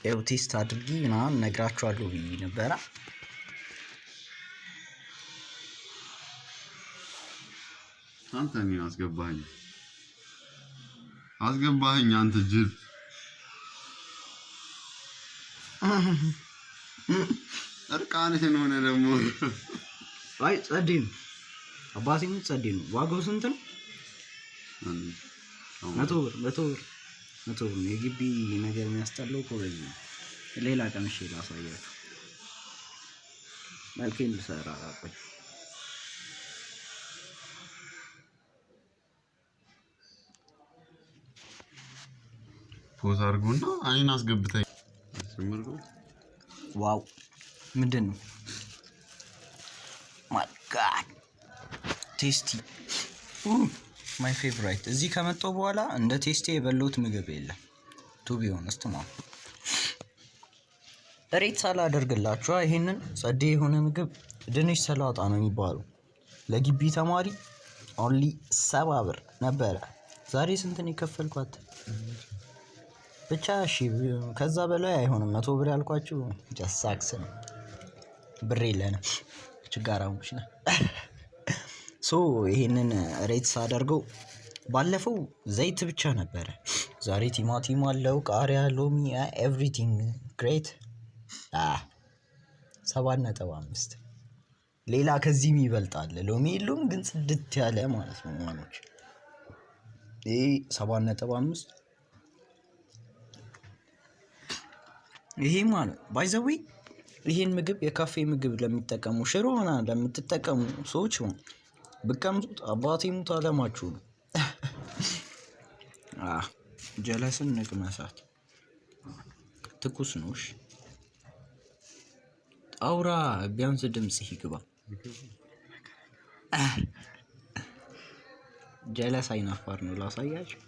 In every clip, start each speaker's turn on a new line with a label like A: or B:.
A: ያው taste አድርጊ ምናምን ነግራችኋለሁ ብዬ ነበረ።
B: አንተ እኔን አስገባኸኝ አስገባኸኝ አንተ ጅል። እርቃንህን ሆነ ደግሞ።
A: አይ ጸዴ ነው፣ አባቴ ጸዴ ነው። ዋጋው ስንት ነው? 100 ብር፣ 100 ብር፣ 100 ብር ነው። የግቢ ነገር የሚያስጠላው እኮ በዚህ ነው። ሌላ ቀምሼ ላሳያችሁ። መልኬን ልሰራ፣ ቆይ።
B: Pause አድርጎና እኔን አስገብተኝ።
A: Wow፣ ምንድን ነው? My God, tasty, my favorite። እዚህ ከመጣሁ በኋላ እንደ tasty የበላሁት ምግብ የለም። To be honest ማለት rate ሳላደርግላችኋ ይሄንን ጸዴ የሆነ ምግብ ድንች ሰላጣ ነው የሚባለው። ለግቢ ተማሪ only 70 ብር ነበረ። ዛሬ ስንት ነው የከፈልኳት? ብቻ እሺ ከዛ በላይ አይሆንም። 100 ብር ያልኳችሁ just ሳክስ ነው። ብር የለንም፣ ችጋራሞች ነን። So ይሄንን rate ሳደርገው ባለፈው ዘይት ብቻ ነበረ። ዛሬ ቲማቲም አለው፣ ቃሪያ፣ ሎሚ፣ everything great። 7.5። ሌላ ከዚህም ይበልጣል። ሎሚ የለውም ግን ጽድት ያለ ማለት ነው። ማኖች ይሄ 7.5። ይሄ ማለት by the way ይሄን ምግብ የካፌ ምግብ ለሚጠቀሙ፣ ሽሮ ምናምን ለምትጠቀሙ ሰዎች ነው ብትቀምሱት አባቴ ሙት አለማችሁ ነው። ጀለስን ንቅመሳት፣ ትኩስ ነው። እሺ አውራ፣ ቢያንስ ድምጽ ይግባ። ጀለስ አይናፋር ነው። ላሳያችሁ።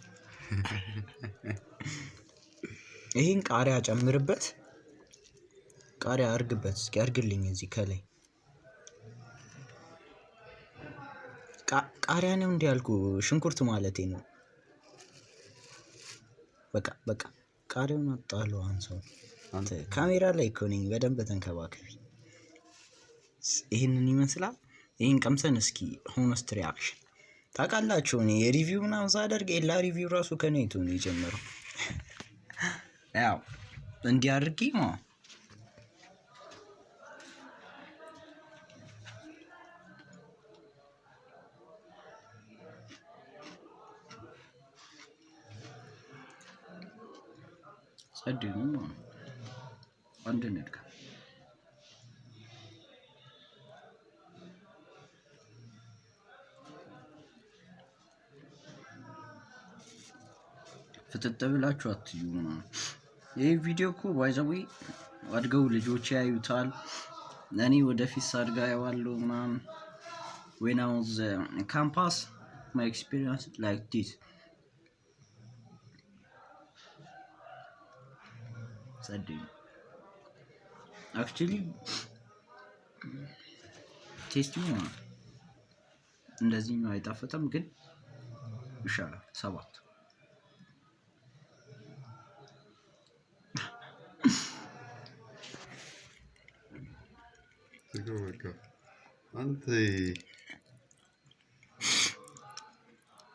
A: ይሄን ቃሪያ ጨምርበት። ቃሪያ አርግበት፣ እስኪ አርግልኝ እዚህ ከላይ። ቃሪያ ነው እንዲህ ያልኩ፣ ሽንኩርት ማለቴ ነው። በቃ በቃ፣ ቃሪያውን አጣለው አንሰው። ካሜራ ላይ እኮ ነኝ፣ በደንብ ተንከባከቢ። ይህንን ይመስላል። ይህን ቀምሰን እስኪ honest reaction። ታውቃላችሁ እኔ የ review ምናምን ሳደርግ ኤላ review ራሱ ከኔ አይቶ ነው የጀመረው። ያው እንዲህ አድርጌ ነው። ጸዴ ነው ማለት ነው። አንድ እንድጋ። ፍጥጥ ብላችሁ አትዩ ምናምን። ይህ ቪዲዮ እኮ by the way አድገው ልጆች ያዩታል። እኔ ወደፊት ሳድጋ አየዋለሁ ምናምን። When I was campus, my experience like this ጸዴ ነው። Actually tasty ነው። እንደዚህኛው አይጣፍጥም ግን ይሻላል። 7።
B: በቃ አንተ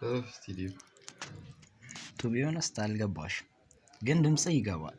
B: እረፍ እስቲ ዴቭ።
A: To be honest አልገባሽም፣ ግን ድምጽ ይገባል።